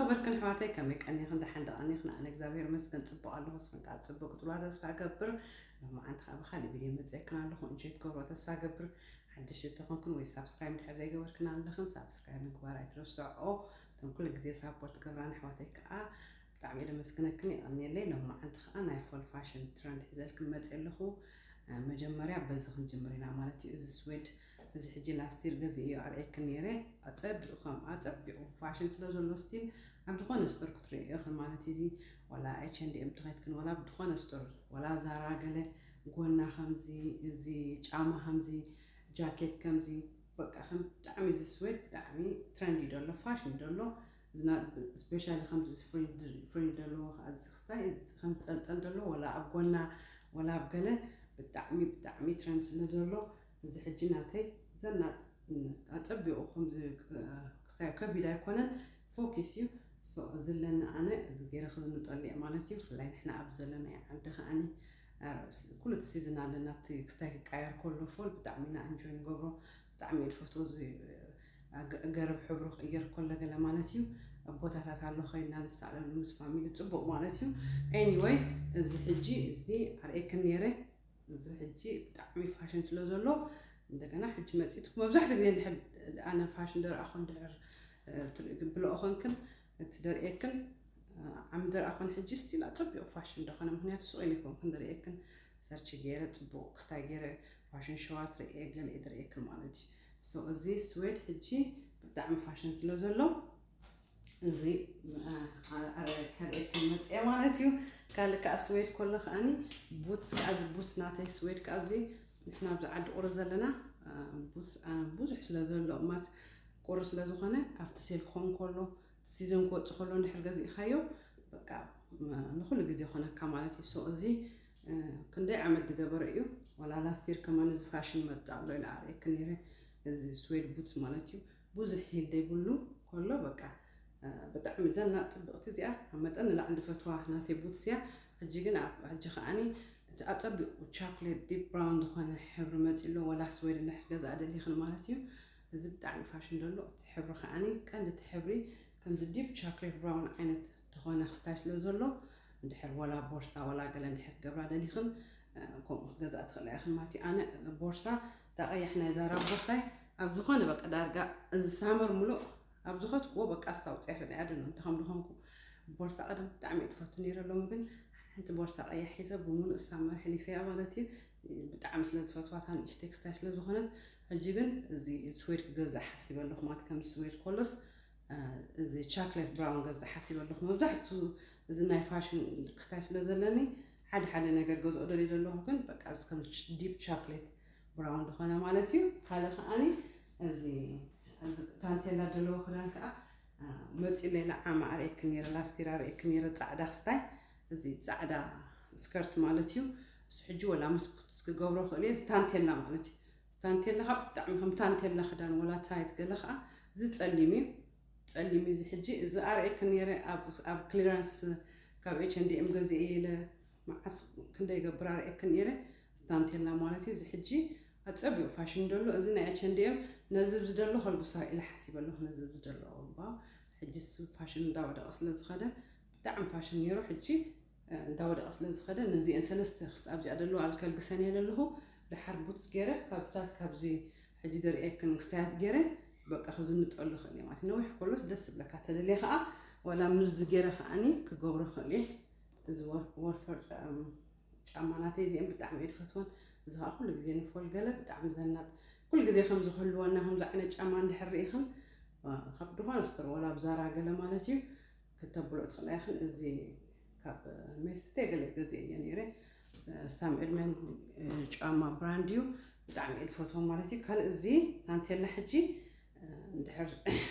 በርክን ኣሕዋተይ፣ ከመይ ቀኒኽን? ደሓን ዶ ቀኒኽን? ኣነ እግዚኣብሔር ይመስገን ጽቡቕ ኣለኹ። ንስኽን ከኣ ጽቡቕ ክትብላ ተስፋ እገብር። ሎማዓንቲ ከኣ ብኻልእ ቪድዮ መጺኤክን ኣለኹ። እንጆይ ትገብሮ ተስፋ እገብር። ሓደሽቲ ተኾንክን ወይ ሳብስክራይብ እንድሕር ዘይገበርክን ኣለኽን፣ ሳብስክራይብ ምግባር ኣይትረስዖ። እቶም ኩሉ ግዜ ሳፖርት ትገብራን ኣሕዋተይ ከኣ ብጣዕሚ እየ ደመስግነክን፣ የቐንየለይ። ሎማዓንቲ ከኣ ናይ ፎል ፋሽን ትረንድ ሒዘልክን መጺኤ ኣለኹ። እ፣ መጀመርያ በዚ ክንጅምር ኢና ማለት እዩ። እዚ ስዌድ፣ እዚ ሕጂ ላስት ይር ገዚኤዮ ኣርእየክን ነይረ። ኣጸቢቑ ከም ኣጸቢቑ ፋሽን ስለ ዘሎ ስቲል ኣብ ዝኾነ ስቶር ክትርእዮ ኢኽን ማለት እዩ። እዚ ዋላ ኤች ኤንድ ኤም ተኸይድክን ዋላ ኣብ ዝኾነ ስቶር፣ ዋላ ዛራ ገለ ጎና ከምዚ፣ እዚ ጫማ ከምዚ፣ ጃኬት ከምዚ፣ በቃ ከም ብጣዕሚ እዚ ስዌድ ብጣዕሚ ትረንድ እዩ ዘሎ፣ ፋሽን እዩ ዘሎ። እዚ ና-፣ ስፔሻሊ ከምዚ ፍሪንጅ፣ ፍሪንጅ ዘለዎ ከኣ እዚ ክስታይ፣ እዚ ከም ጠልጠል ዘሎ ዋላ ኣብ ጎና ዋላ ኣብ ገለ ብጣዕሚ ብጣዕሚ ትረንድ ስለ ዘሎ እዚ ሕጂ ናተይ ዘናጥ፣ ም፣ ኣጸቢቑ ከምዚ፣ እ፣ ክስታይ ከቢድ ኣይኮነን፣ ፎኪስ እዩ። ሶ፣ እዚ ኣለኒ ኣነ፣ እዚ ገይረ ክዝንጠሉ እየ ማለት እዩ። ብፍላይ ንሕና ኣብ ዘለናዮ ዓዲ ከኣኒ፣ እ፣ ስ-፣ ኩሉ እቲ ሲዝን ኣለና፣ እቲ ክስታይ ክቃየር ከሎ ፎል ብጣዕሚ ኢና እንጆይ ንገብሮ፣ ብጣዕሚ እየ ዝፈትዎ። እዚ፣ እ፣ ገ-፣ ገረብ ሕብሩ ክቕየር ከሎ ገለ ማለት እዩ፣ ቦታታት ኣሎ ከይድና ንሳለሉ ምስ ፋሚሊ ጽቡቕ ማለት እዩ። ኤኒወይ፣ እዚ ሕጂ እዚ ኣርእየክን ነይረ። እዚ ሕጂ ብጣዕሚ ፋሽን ስለ ዘሎ፣ እንደገና ሕጂ መጺእትኩም መብዛሕትኡ ግዜ እንድሕር ኣነ ፋሽን ደርኣኹ እንድሕር፣ እ፣ ትርኢ፣ ብልኦ ኾንክን እቲ ደርእየክን፣ እ፣ ዓሚ ደርኣኹን ሕጂ ስቲል ኣጸቢቑ ፋሽን እንደኾነ፣ ምኽንያቱ ስቕ ኢለ ኣይኮንኩን ደርእየክን፣ ሰርች ገይረ ጽቡቕ ክስታይ ገይረ ፋሽን ሾዋት ርእየ ገለ እየ ደርእየክን ማለት እዩ። ሶ እዚ ስዌድ ሕጂ ብጣዕሚ ፋሽን ስለ ዘሎ፣ እዚ፣ አ፣ አ፣ አ፣ ካልኤት መፅአ ማለት እዩ። ካልእ ከዓ ስዌድ ከሎ ከዓኒ ቡትስ ከዓ፣ እዚ ቡትስ ናተይ ስዌድ ከዓ እዚ ንሕና ኣብዚ ዓዲ ቁሪ ዘለና፣ አ፣ ቡትስ፣ አ፣ ብዙሕ ስለ ዘሎ እማት ቁሪ ስለ ዝኾነ ኣብቲ ሴል ክኸውን ከሎ፣ ሲዝን ክወፅእ ከሎ እንድሕር ገዚእኻዮ በቃ፣ ም-፣ ንኹሉ ግዜ ይኾነካ ማለት እዩ። ሶ እዚ፣ እ፣ ክንደይ ዓመት ዝገበረ እዩ። ዋላ ላስት ይር ከማን እዚ ፋሽን መጣ ኣሎ ኢለ ኣርእየክ ነይረ። እዚ ስዌድ ቡትስ ማለት እዩ። ብዙሕ ሂል ዘይብሉ ከሎ በቃ፣ እ፣ ብጣዕሚ ዘናጥ ጽብቕቲ እዚኣ፣ ኣብ መጠን ንላዕሊ ዝፈትዋ ናተይ ቡትስ እያ። ሕጂ ግን ኣብ፣ ሕጂ ከዓኒ እቲ ኣጸቢቑ ቻክሌት ዲፕ ብራውን ዝኾነ ሕብሪ መጺ ኣሎ። ዋላ ስዌድ እንድሕር ገዛ ደሊኽን ማለት እዩ። እዚ ብጣዕሚ ፋሽን ዘሎ፣ እቲ ሕብሪ ከዓኒ ቀንዲ እቲ ሕብሪ ከምዚ ዲፕ ቻክሌት ብራውን ዓይነት ዝኾነ ክስታይ ስለ ዘሎ፣ እንድሕር ዋላ ቦርሳ ዋላ ገለ እንድሕር ትገብራ ደሊኽን፣ እ፣ ከምኡ ክትገዝኣ ትኽእላ ኢኽን ማለት እዩ። ኣነ ቦርሳ እታ ቀያሕ ናይ ዛራ ቦርሳይ ኣብ ዝኾነ በቃ ዳርጋ እዚ ሳመር ሙሉእ ኣብ ዝኸድክዎ በቃ ኣስታ ኣውፅያ ፈሊያ ደሎ እንተ ከም ዝኾንኩ። ቦርሳ ቀደም ብጣዕሚ እየ ትፈቱ ነይረ፣ ሎሚ ግን ሓንቲ ቦርሳ ቀያሕ ሒዘ ብምሉእ ሳመር ሕሊፈያ ማለት እዩ። ብጣዕሚ ስለ ዝፈትዋታ ንእሽተይ ክስታይ ስለ ዝኾነት፣ ሕጂ ግን እዚ ስዌድ ክገዝእ ሓሲበ ኣለኹ ማለት ከም ስዌድ ኮሎስ እ፣ እዚ ቻክሌት ብራውን ገዛ ሓሲበ ኣለኹ። መብዛሕቱ እዚ ናይ ፋሽን ክስታይ ስለ ዘለኒ ሓደ ሓደ ነገር ገዝኦ ደልየ ዘለኹ፣ ግን በቃ እዚ ከም ዲፕ ቻክሌት ብራውን ዝኾነ ማለት እዩ። ካልእ ከዓኒ እዚ፣ እዚ ታንቴላ ዘለዎ ክዳን ከዓ፣ እ፣ መፂኡ ሌላ ዓማ ኣርእየክ ነይረ፣ ላስቲር ኣርእየክ ነይረ፣ ፃዕዳ ክስታይ፣ እዚ ፃዕዳ ስከርት ማለት እዩ። እሱ ሕጂ ወላ ምስ ቡትስ ክገብሮ ክእል እየ፣ እዚ ታንቴላ ማለት እዩ። ታንቴላ ከዓ ብጣዕሚ ከም ታንቴላ ክዳን ወላ ታይት ገለ ከዓ እዚ ጸሊም እዩ። ጸሊም እዩ እዚ ሕጂ። እዚ ኣርእየክ ነይረ ኣብ፣ ኣብ ክሊራንስ ካብ ኤች ኤንድ ኤም ገዚኤ ኢለ መዓስ ክንደይ ገብር ኣርእየክ ነይረ። እዚ ታንቴላ ማለት እዩ። እዚ ሕጂ ኣጸቢቑ ፋሽን ደሎ። እዚ ናይ ኤች ኤንድ ኤም ነዚ ብዝደሎ ከልግሶ ኢለ ሓሲበ ኣለኹ። ነዚ ብዝደሎ እባ ሕጂ እሱ ፋሽን እንዳወደቐ ስለ ዝኸደ ብጣዕሚ ፋሽን ነይሩ። ሕጂ እንዳወደቐ ስለ ዝኸደ ነዚአን ሰለስተ ክስቲ ኣብዚኣ ደለዋ ኣልከልግሰን እየ ዘለኹ። ድሓር ቡትስ ገይረ ካብታት ካብዚ ሕጂ ደርእየክን ክስታያት ገይረ በቃ ክዝንጠሉ ይኽእል እየ ማለት እዩ። ነዊሕ ከሎስ ደስ ዝብለካ ተደልየ ከዓ ዋላ ምስዚ ገይረ ከዓኒ ክገብሮ ይኽእል እየ። እዚ ወር-፣ ወርፈር ጫ-፣ ጫማ ናተይ እዚአን ብጣዕሚ እየ ዝፈትወን። እዚ ከዓ ኩሉ ግዜ ንፎል ገለ ብጣዕሚ ዘናጥ፣ ኩሉ ግዜ ከምዚ ክህልወና ከምዚ ዓይነት ጫማ እንድሕር ርኢኽን፣ አ፣ ካብ ድኾነ ስተር ዋላ ኣብ ዛራ ገለ ማለት እዩ፣ ክተብሎ ትኽእላ ኢኽን። እዚ ካብ ሜስስቴ ገለ ገዚኤ እየ ነይረ። ሳም ኤድመንድ ጫማ ብራንድ እዩ። ብጣዕሚ እየ ዝፈትዎ ማለት እዩ። ካልእ እዚ ታንቴላ ሕጂ፣ እንድሕር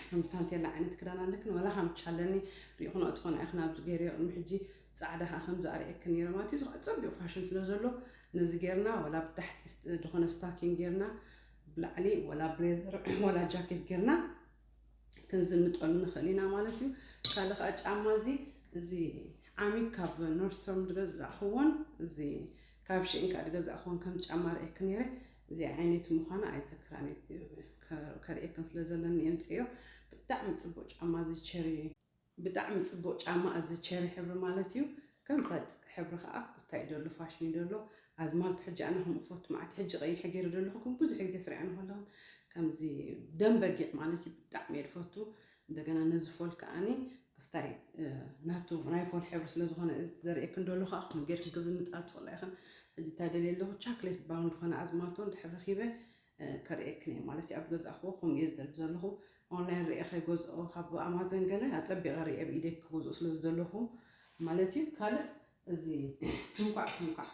ከም ታንቴላ ዓይነት ክዳን ኣለክን፣ ዋላ ካምቻ ኣለኒ፣ ሪኢኹን ትኾና ኢኽን ኣብዚ ገይረዮ ቅድሚ ሕጂ። ጻዕዳ ከዓ ከምዚ ኣርእየክን ነይረ ማለት እዩ። እዚ ከዓ ጸቢቑ ፋሽን ስለ ዘሎ ነዚ ጌርና፣ ዋላ ብታሕቲ ስ-፣ ዝኾነ ስታኪን ጌርና፣ ብላዕሊ ዋላ ብሌዘር ዋላ ጃኬት ጌርና ክንዝንጠሉ ንኽእል ኢና ማለት እዩ። ካልእ ከዓ ጫማ እዚ፣ እዚ ዓሚ ካብ ኖርድስትሮም ዝገዛእኽዎን፣ እዚ ካብ ሽኢን ከዓ ዝገዛእኽዎን ከም ጫማ ርእየክን ነይረ። እዚ ዓይነት ምዃኑ ኣይዘክራን እየ፣ ከ-፣ ከርእየክን ስለ ዘለኒ የምፅዮ። ብጣዕሚ ፅቡቅ ጫማ እዚ ቸሪ። ብጣዕሚ ጽቡቕ ጫማ እዚ ቸሪ ሕብሪ ማለት እዩ። ከም ፋጥ ሕብሪ ከዓ ክስታይ ደሎ ፋሽን ደሎ ኣዝማልቱ ሕጂ ኣነ ከም እፎቱ ማዕት ሕጂ ቀይሕ ገይሩ ደለኹ ግን ብዙሕ ግዜ ትሪኣኒ ከለኹ ከምዚ ደም በጊዕ ማለት እዩ ብጣዕሚ እየ ዝፈቱ። እንደገና ነዚ ፎል ከዓኒ ክስታይ ናቱ ናይ ፎል ሕብሪ ስለ ዝኾነ ዘርእየክን ደሎ ከዓ ከም ጌርክን ክዝንጣ ትኽእላ ኢኽን። ሕጂ እንታይ ደልየ ኣለኹ ቻክሌት ብራውን ዝኾነ ኣዝማልቶ እንድሕር ረኺበ ከርእየክን እየ ማለት እዩ። ኣብ ገዛእኽዎ ከምኡ እየ ዝደሊ ዘለኹ። ኦንላይን ርእየ ከይገዝኦ ካብ ኣማዘን ገለ ኣጸቢቐ ርእየ ብኢደይ ክገዝኦ ስለ ዝደለኹ ማለት እዩ። ካልእ እዚ ትንኳዕ ትንኳዕ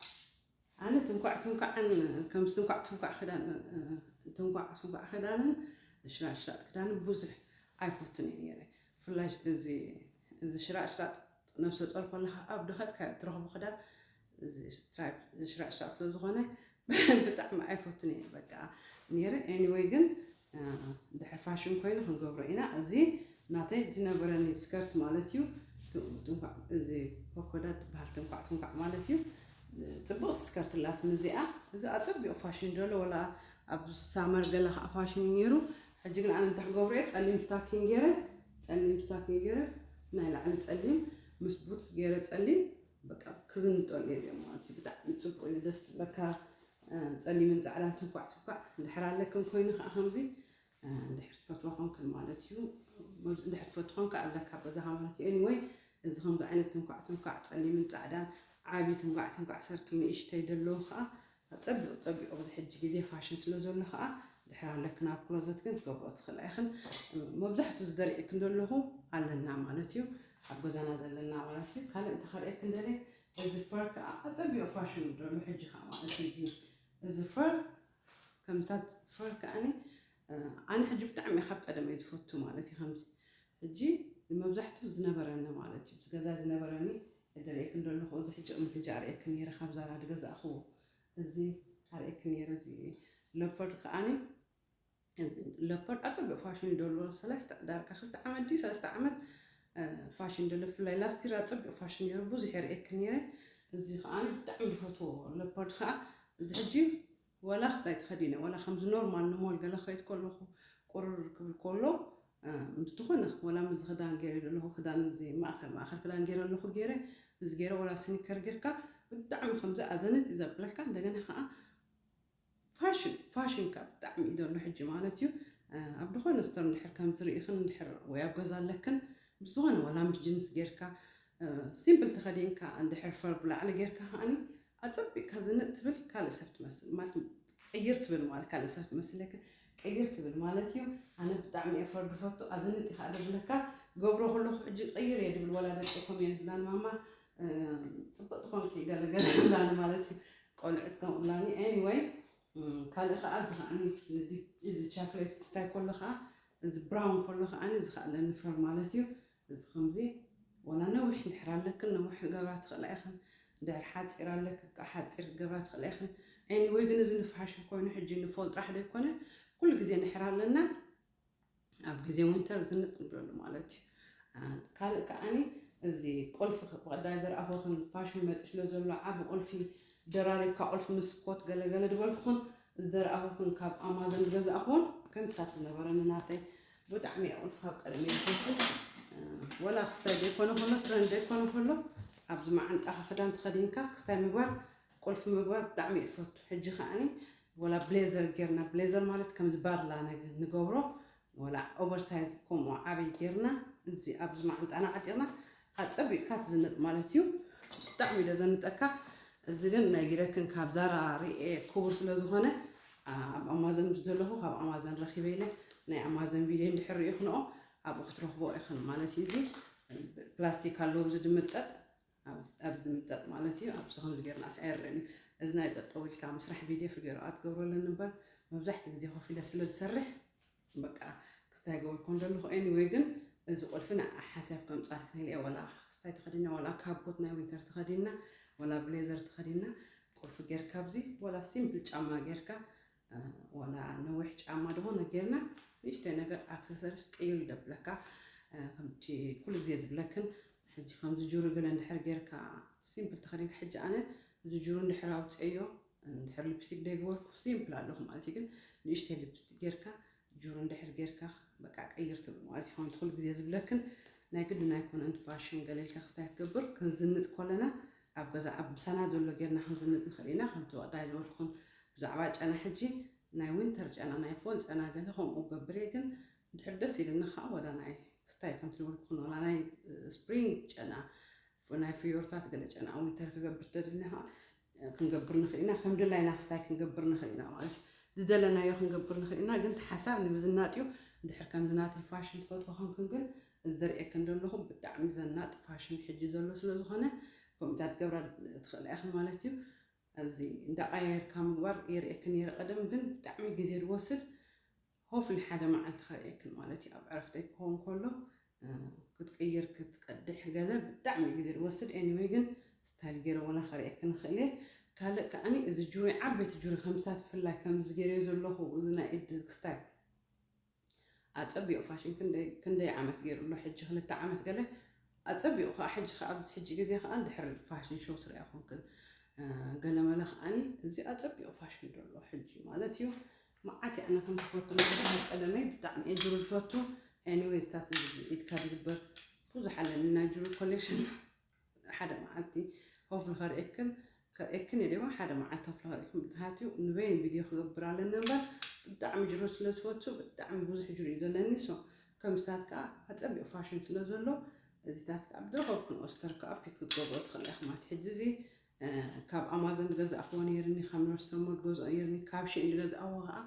ኣነ ትንኳዕ ትንኳዕን ከምዚ ትንኳዕ ትንኳዕ ክዳን ትንኳዕ ትንኳዕ ክዳንን ሽራጥ ሽራጥ ክዳንን ብዙሕ ኣይፈቱን እየ ነይረ። ብፍላይ እዚ እዚ ሽራጥ ሽራጥ ነብሰ ጾር ከለኻ ኣብ ድኸት ትረኽቦ ክዳን ሽራጥ ሽራጥ ስለ ዝኾነ ብጣዕሚ ኣይፈቱን እየ በቃ ነይረ። ኤኒወይ ግን ድሕር ፋሽን ኮይኑ ክንገብሮ ኢና። እዚ ናተይ ዝነበረኒ ስከርት ማለት እዩ። እዚ ፖኮዳ ትበሃል ትንኳዕ ትንኳዕ ማለት እዩ። ፅብቕቲ ስከርት ላትኒ እዚኣ። እዚ ኣፀቢቑ ፋሽን ደሎ ወላ ኣብ ሳመር ገለ ከዓ ፋሽን እዩ ነይሩ። ሕጂ ግን ኣነ እንታይ ክገብሮ እየ ፀሊም ስታኪን ገይረ ፀሊም ስታኪን ገይረ ናይ ላዕሊ ፀሊም ምስ ቡትስ ገይረ ፀሊም በቃ ክዝንጠሉ እዮም ማለት እዩ። ብጣዕሚ ፅቡቅ እዩ ደስ ትብለካ። ፀሊምን ፃዕዳን ትንኳዕ ትንኳዕ እንድሕር ኣለክን ኮይኑ ከዓ ከምዚ እንድሕር ትፈትዋ ኮንክን ማለት እዩ። እንድሕር ትፈትዋ ኮንካ ኣለካ በዛኻ ማለት እዩ። ኤኒወይ እዚ ከምዚ ዓይነት ትንኳዕ ትንኳዕ ፀሊምን ፃዕዳን ዓብዪ ትንኳዕ ትንኳዕ ሰርኪ ንእሽተይ ደለዉ ከዓ ፀቢቑ ፀቢቑ ኣብዚ ሕጂ ግዜ ፋሽን ስለ ዘሎ ከዓ ድሕር ኣለክን ኣብ ክሎዘት ግን ትገብሮ ትኽእላ ኢኽን። መብዛሕትኡ ዝደርእየክን ዘለኹ ኣለና ማለት እዩ ኣብ ገዛና ዘለና ማለት እዩ። ካልእ እንተ ከርእየክን ደለ እዚ ፈር ከዓ ኣፀቢቑ ፋሽን ደሎ ሕጂ ከዓ ማለት እዩ። እዚ ፈር ከምሳት ፈር ከዓኒ ኣነ ሕጂ ብጣዕሚ ካብ ቀደም እየ ዝፈቱ ማለት እዩ። ከምዚ ሕጂ መብዛሕትኡ ዝነበረኒ ማለት እዩ ገዛ ዝነበረኒ ደርእየክን ደለኹ። እዚ ሕጂ ቅድሚ ሕጂ ኣርእየክን ነይረ ካብ ዛራ ዝገዛእኽዎ እዚ ኣርእየክን ነይረ። እዚ ለፐርድ ከዓኒ ለፐርድ ኣፀቢቑ ፋሽን እዩ ደሎ ሰለስተ ዳርካ ክልተ ዓመት ድዩ ሰለስተ ዓመት ፋሽን ደሎ ብፍላይ ላስቲር ኣፀቢቑ ፋሽን ነይሩ ብዙሕ የርእየክን ነይረ። እዚ ከዓኒ ብጣዕሚ ዝፈትዎ ለፐርድ ከዓ እዚ ሕጂ ወላ ክስታይ ተኸዲነ ወላ ከምዚ ኖርማል ንሞል ገለ ክኸይድ ከለኹ ቁርር ክብል ከሎ ምስ ዝኾነ ወላ ምስ ክዳን ገይረ ዘለኹ ክዳን እዚ ማእኸል ማእኸል ክዳን ገይረ ኣለኹ ገይረ እዚ ገይረ ወላ ስኒከር ጌርካ ብጣዕሚ ከምዚ ኣዘንጥ እዩ ዘብለካ። እንደገና ከዓ ፋሽን ፋሽን ካብ ብጣዕሚ እዩ ዘሎ ሕጂ ማለት እዩ። ኣብ ዝኾነ ስቶር እንድሕር ከም ዝርኢኽን እንድሕር ወይ ኣብ ገዛ ኣለክን ምስ ዝኾነ ወላ ምስ ጅንስ ጌርካ ሲምፕል ተኸዲንካ እንድሕር ፈር ብላዕሊ ጌርካ ከዓኒ ኣፀቢቕካ ዝንጥ ትብል ካልእ ሰብ ትመስል ማለት ቅይር ትብል ማለት ካልእ ሰብ ትመስለክ ቅይር ትብል ማለት እዩ። ኣነ ብጣዕሚ እየ ፈር ዝፈቱ ኣዝንጥ ኢኻ ደብለካ ገብሮ ከለኹ ሕጂ ቅይር እየ ድብል ወላ ደቂ ኮሜንት ብላን ማማ ፅብቅ ትኾንኪ ገለገለ ብላኒ ማለት እዩ። ቆልዕት ከምኡ ብላኒ ኤኒወይ ካልእ ከዓ እዚ ከዓኒ እዚ ቻክሌት ክስታይ ከሎ ከዓ እዚ ብራውን ከሎ ከዓኒ እዚ ከዓ ኣለኒ ፈር ማለት እዩ። እዚ ከምዚ ወላ ነዊሕ እንድሕር ኣለክን ነዊሕ ክገብራ ትኽእላ ኢኽን። እንድሕር ሓፂር ኣለክ ከዓ ሓፂር ክገብራ ትኽእላ ኢኽን። ኤኒወይ ግን እዚ ንፋሽን ኮይኑ ሕጂ ንፎል ጥራሕ ዘይኮነ ኩሉ ግዜ እንድሕር ኣለና ኣብ ግዜ ዊንተር ዝንጥ ንብለሉ ማለት እዩ። ካልእ ከዓኒ እዚ ቁልፊ ብቐዳይ ዘርኣኹኽን ፋሽን መፂ ስለ ዘሎ ዓቢ ቁልፊ ደራሪብካ ቁልፊ ምስ ኮት ገለገለ ዝበልኩኽን ዝደረኣኹኽን ካብ ኣማዞን ዝገዛእኽዎን ከምሳት ዝነበረኒ ናተይ ብጣዕሚ እየ ቁልፊ ካብ ቀደም እየ ዝፈቱ። ወላ ክስታይ ዘይኮነ ከሎ ትረን ዘይኮነ ከሎ ኣብዚ መዓንጣኻ ክዳን ተኸዲንካ ክስታይ ምግባር ቁልፊ ምግባር ብጣዕሚ እየ ዝፈቱ። ሕጂ ከዓኒ ወላ ብሌዘር ጌርና ብሌዘር ማለት ከምዚ ባድላ ንገብሮ ወላ ኦቨርሳይዝ ከምኡ ዓብይ ጌርና እዚ ኣብዚ መዓንጣና ዓጢቕና ኣፀቢቕካ ትዝንጥ ማለት እዩ። ብጣዕሚ ዶ ዘንጠካ። እዚ ግን ናይ ጊረክን ካብ ዛራ ርኤ ክቡር ስለ ዝኾነ ኣብ ኣማዘን ምስ ዘለኹ ካብ ኣማዘን ረኪበ ኢለ ናይ ኣማዘን ቪድዮ እንድሕር ርኢኽንኦ ኣብኡ ክትረኽቦ ኢኽን ማለት እዩ። እዚ ፕላስቲክ ኣለዎ እዚ ድምጠጥ ኣብዚ ድምጠጥ ማለት እዩ። ኣብዚ ከምዚ ጌርና ስዐርን እዚ ናይ ጠጠው ኢልካ ምስራሕ ቪድዮ ፍገሮ ኣትገብረለን እምበር መብዛሕትኡ ግዜ ኮፍ ኢለ ስለ ዝሰርሕ በቃ ክስታይ ገበርኮ እንደለኹ። ኤኒወይ ግን እዚ ቁልፊ ንዓ ሓስያ ከም ጻልክ ነልየ ወላ ክስታይ ተኸዲና ወላ ካቦት ናይ ዊንተር ተኸዲና ወላ ብሌዘር ተኸዲና ቁልፊ ጌርካ ኣብዚ ወላ ሲምፕል ጫማ ጌርካ ወላ ነዊሕ ጫማ ዝኾነ ጌርና ንእሽተይ ነገር ኣክሰሰሪስ ቅይር ይደብለካ። ከምቲ ኩሉ ግዜ ዝብለክን ሕጂ ከምዚ ጁሩ ገለ እንድሕር ጌርካ ሲምፕል ተኸዲንካ ሕጂ ኣነ እዚ ጁሩ እንድሕር ኣውፅአዮ እንድሕር ሊፕስቲክ ደይገበርኩ ሲምፕል ኣለኹ ማለት እዩ። ግን ንእሽተይ ሊፕስቲክ ጌርካ ጁሩ እንድሕር ጌርካ በቃ ቀይር ትብል ማለት እዩ። ከምቲ ኩሉ ግዜ ዝብለክን ናይ ግድን ኣይኮነን ፋሽን ገለ ኢልካ ክስታይ ክትገብር። ክንዝንጥ ከለና ኣብ ገዛ ኣብ ምሳና ዘሎ ጌርና ክንዝንጥ ንኽእል ኢና። ከምቲ ወቕታይ ዝበልኩኹም ብዛዕባ ጨና ሕጂ ናይ ዊንተር ጨና ናይ ፎል ጨና ገለ ከምኡ ገብር እየ። ግን ድሕር ደስ ኢልኒ ከዓ ወላ ናይ ክስታይ ከምቲ ዝበልኩኹም ወላ ናይ ስፕሪንግ ጨና ናይ ፍዮርታት ገለ ጨና ዊንተር ክገብር ተደልና ከዓ ክንገብር ንኽእል ኢና። ከም ድላይና ክስታይ ክንገብር ንኽእል ኢና ማለት እዩ። ዝደለናዮ ክንገብር ንኽእል ኢና። ግን እቲ ሓሳብ ንምዝናጥ እዩ። እንድሕር ከምዚ ናተይ ፋሽን ትፈትዎ ኮንክን ግን እዚ ዘርእየክን ዘለኹ ብጣዕሚ ዘናጥ ፋሽን ሕጂ ዘሎ ስለ ዝኾነ ከምኡታት ገብራ ትኽእላ ኢኽን ማለት እዩ። እዚ እንዳቀያየርካ ምግባር የርእየክን ነይረ ቀደም፣ ግን ብጣዕሚ ግዜ ዝወስድ። ሆፍሊ ሓደ መዓልቲ ከርእየክን ማለት እዩ። ኣብ ዕረፍተይ ክኸውን ከሎ ክትቅይር ክትቀድሕ ገለ ብጣዕሚ ግዜ ዝወስድ። ኤኒወይ ግን ስታይል ገይረ ወላ ከርእየክን ንኽእል እየ። ካልእ ከዓኒ እዚ ጁሪ ዓበይቲ ጁሪ ከምታት ብፍላይ ከምዚ ገይረዮ ዘለኹ እዚ ናይ ኢድ ስታይል ኣጸቢቑ ፋሽን ክንደይ ዓመት ገይሩ ኣሎ? ሕጂ ክልተ ዓመት ገለ ኣጸቢቑ ከዓ ሕጂ ከዓ ኣብዚ ሕጂ ግዜ ከዓ እንድሕር ፋሽን ሾው ትሪኣ ኮንክን ገለመለ ከዓኒ እዚ ኣጸቢቑ ፋሽን ዘሎ ሕጂ ማለት እዩ። መዓት እየ ኣነ ከም ዝፈቱ ማለት ናይ ቀደመይ ብጣዕሚ እየ ጅሩ ዝፈቱ። ኤኒዌይስ ታት ኢድካ ዝግበር ብዙሕ ኣለኒ ናይ ጅሩ ኮሌክሽን። ሓደ መዓልቲ ሆፍሊ ከርእየክን ከርእየክን እየ ደማ ሓደ መዓልቲ ሆፍሊ ከርእየክን ብትሃትዩ ንበይን ቪድዮ ክገብር ኣለኒ እምበር ብጣዕሚ ጅሩ ስለ ዝፈቱ ብጣዕሚ ብዙሕ ጅሩ እዩ ዘለኒ። ሶ ከምስታት ከዓ ኣጸቢቑ ፋሽን ስለ ዘሎ እዚታት ከዓ ብደኸብክን ኦስተር ከዓ ፒክ ክትገብሮ ትኽእል ኢኻ ማለት ሕጂ እዚ ካብ ኣማዞን ዝገዛእክዎ ነይርኒ ካብ ነርሰሞ ዝገዝኦ ነይርኒ ካብ ሽን ዝገዛእዎ ከዓ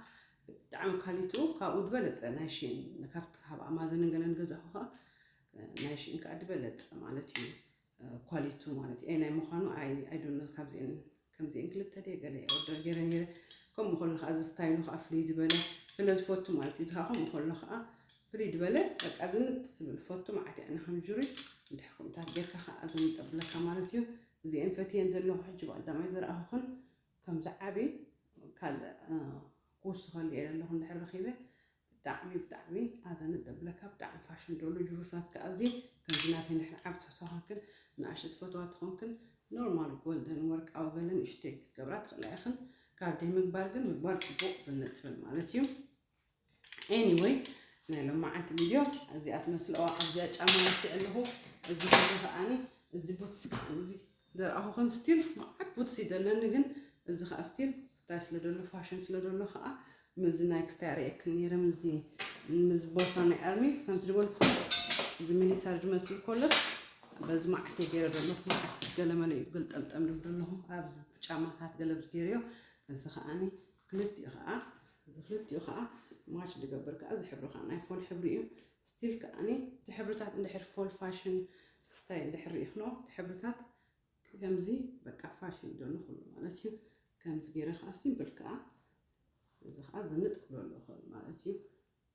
ብጣዕሚ ካሊቱ ካብኡ ዝበለፀ ናይ ሽን ካብቲ ካብ ኣማዞንን ገለን ገዛእኩ ከዓ ናይ ሽን ከዓ ዝበለፀ ማለት እዩ። ኳሊቱ ማለት እዩ ናይ ምዃኑ ኣይዶነ ካብዚአን ከምዚአን ክልተ ደ ገለ ኦርደር ገይረ ነይረ። ከምኡ ከሎ ከዓ እዚ ስታይሉ ከዓ ፍልይ ዝበለ ስለ ዝፈቱ ማለት እዩ። እዚ ከዓ ከምኡ ከሎ ከዓ ፍልይ ዝበለ በቃ ዝንት ትብል ፈቱ መዓት እያ ከም ጁሪ እንድሕር ከምታት ጌርካ ከዓ ዝንጠብለካ ማለት እዩ። እዚአን ፈትየን ዘለኹ ሕጂ ብቀዳማይ ዝረኣኹኽን ከምዚ ዓብይ ካልእ ክውስኸሉ እየ ዘለኹ እንድሕር ረኺበ ብጣዕሚ ብጣዕሚ ኣዘነ ደብለካ ብጣዕሚ ፋሽን ደሉ ጅሩሳት ከኣዚ ከምዚ ናተይ ንሕን ዓብ ተተኾንክን ንኣሽት ፈተዋ ተኾንክን ኖርማል ጎልደን ወርቃዊ ገለ ንእሽተይ ክትገብራ ትኽእላ ኢኽን። ካብ ደይ ምግባር ግን ምግባር ፅቡቅ ዝንጥብል ማለት እዩ። ኤኒወይ ናይ ሎማዓንቲ ቪድዮ እዚኣ ትመስልዋ ኣብዚኣ ጫማ ወሲ ኣለኹ። እዚ ከዓኒ እዚ ቡትስ ከዓኒ እዚ ዘርኣኹኽን ስቲል መዓት ቡትስ ይደለኒ ግን እዚ ከዓ ስቲል እንታይ ስለ ደሎ ፋሽን ስለ ደሎ ከዓ ምዚ ናይ ክስታይ ርእየክን ነይረ ምዚ ምዚ ቦርሳ ናይ ኣርሚ ከምቲ ዝበልኩ እዚ ሚሊታሪ ዝመስል ኮለስ በዚ መዓት ገይረ ደሎ መዓት ገለመለ እዩ ገልጠምጠም ድብ ደለኹ ኣብዚ ጫማታት ገለብ ገይረዮ እዚ ከዓኒ ክልቲኡ ከዓ እዚ ክልቲኡ ከዓ ማች ዝገብር ከዓ እዚ ሕብሪ ከዓ ናይ ፎል ሕብሪ እዩ። ስቲል ከዓኒ እቲ ሕብርታት እንድሕር ፎል ፋሽን ክስታይ እንድሕር ርኢኽኖ እቲ ሕብርታት ከምዚ በቃ ፋሽን ይደሉ ኩሉ ማለት እዩ። ከምዚ ገይረ ከዓ ሲምፕል ከዓ እዚ ከዓ ዝንጥ ክብለሉ ይኽእል ማለት እዩ።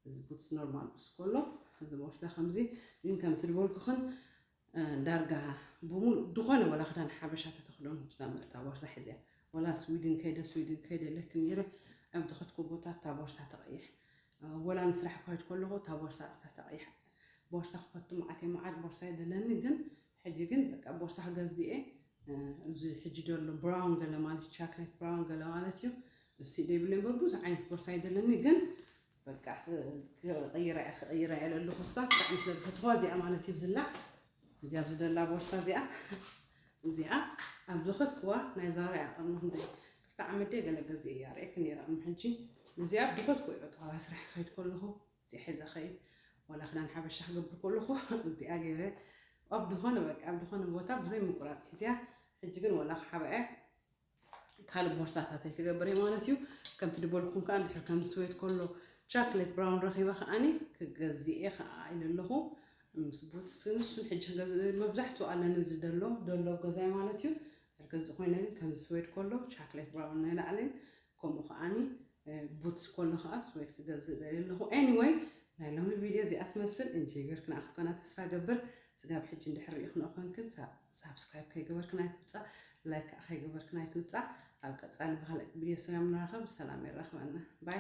እዚ ቡትስ ኖርማል ቡትስ ከሎ እዚ ቦርሳ ከምዚ ግን ከምቲ ዝበልኩኽን ዳርጋ ብሙሉ ዝኾነ ወላ ክዳን ሓበሻ ተተኽደኑ ብዛመር እታ ቦርሳ ሕዚያ ወላ ስዊድን ከይደ ስዊድን ከይደ ለክ ነይረ ኣብ ድኸትኩ ቦታ እታ ቦርሳ ተቐይሕ ወላ ንስራሕ ክኸድ ከለኹ እታ ቦርሳ እስታ ተቐይሕ ቦርሳ ክፈቱ መዓት መዓት ቦርሳ ይደለኒ ግን ሕጂ ግን በቃ ቦርሳ ክገዝእ እዚ ሕጂ ዘሎ ብራውን ገለ ማለት ቻክሌት ብራውን ገለ ማለት እዩ። እሱ ደይብለ እምበር ብዙሕ ዓይነት ቦርሳ ይደለኒ ግን በቃ ክቕይራ እየ ክቕይራ እየ ለለኹ እሳ ብጣዕሚ ስለ ዝፈትዋ እዚኣ ማለት እዩ ብዝላ እዚኣ ኣብዚ ደላ ቦርሳ እዚኣ እዚኣ ኣብ ዝኸትክዋ ናይ ዛራ እያ ቅድሚ ክንደይ ክልተ ዓመት ደይ ገለ ገዚአ እያ ርእየክ ነይራ ቅድሚ ሕጂ እዚኣ ኣብ ዝኸትኩ እየ በቃ ስራሕ ክኸይድ ከለኹ እዚኣ ሒዘ ኸይድ ዋላ ክዳን ሓበሻ ክገብር ከለኹ እዚኣ ገይረ ኣብ ዝኾነ በቃ ኣብ ዝኾነ ቦታ ብዘይ ምቁራፅ ሒዝያ ሕጂ ግን ዋላ ክሓበአ ካልእ ቦርሳታተይ ክገብር እየ ማለት እዩ። ከምቲ ድበልኩም ከዓ እንድሕር ከም ስዌት ከሎ ቻክሌት ብራውን ረኺበ ከዓኒ ክገዝእ እየ ከዓ ኢለ ኣለኹ። ምስ ቡትስ ንሱን ሕጂ ክገዝእ መብዛሕትኡ ኣለኒ እዚ ደሎ ደሎ ኣብ ገዛይ ማለት እዩ። እንድሕር ገዝእ ኮይነ ግን ከም ስዌት ከሎ ቻክሌት ብራውን ናይ ላዕሊ ከምኡ ከዓኒ ቡትስ ከሎ ከዓ ስዌት ክገዝእ ደልየ ኣለኹ። ኤኒወይ ናይ ሎሚ ቪድዮ እዚኣ ትመስል እንጂ ገርክና ክትኮና ተስፋ ገብር ስጋብ ሕጂ እንድሕር ሪኢኽንኦ ኮንክን ሳብስክራይብ ከይገበርክን ኣይትውፃእ ላይክ ከዓ ከይገበርክን ኣይትውፃእ ኣብ ቀፃሊ ብካልእ ቪድዮ ስጋብ ንራኸብ ብሰላም የራኽበና ባይ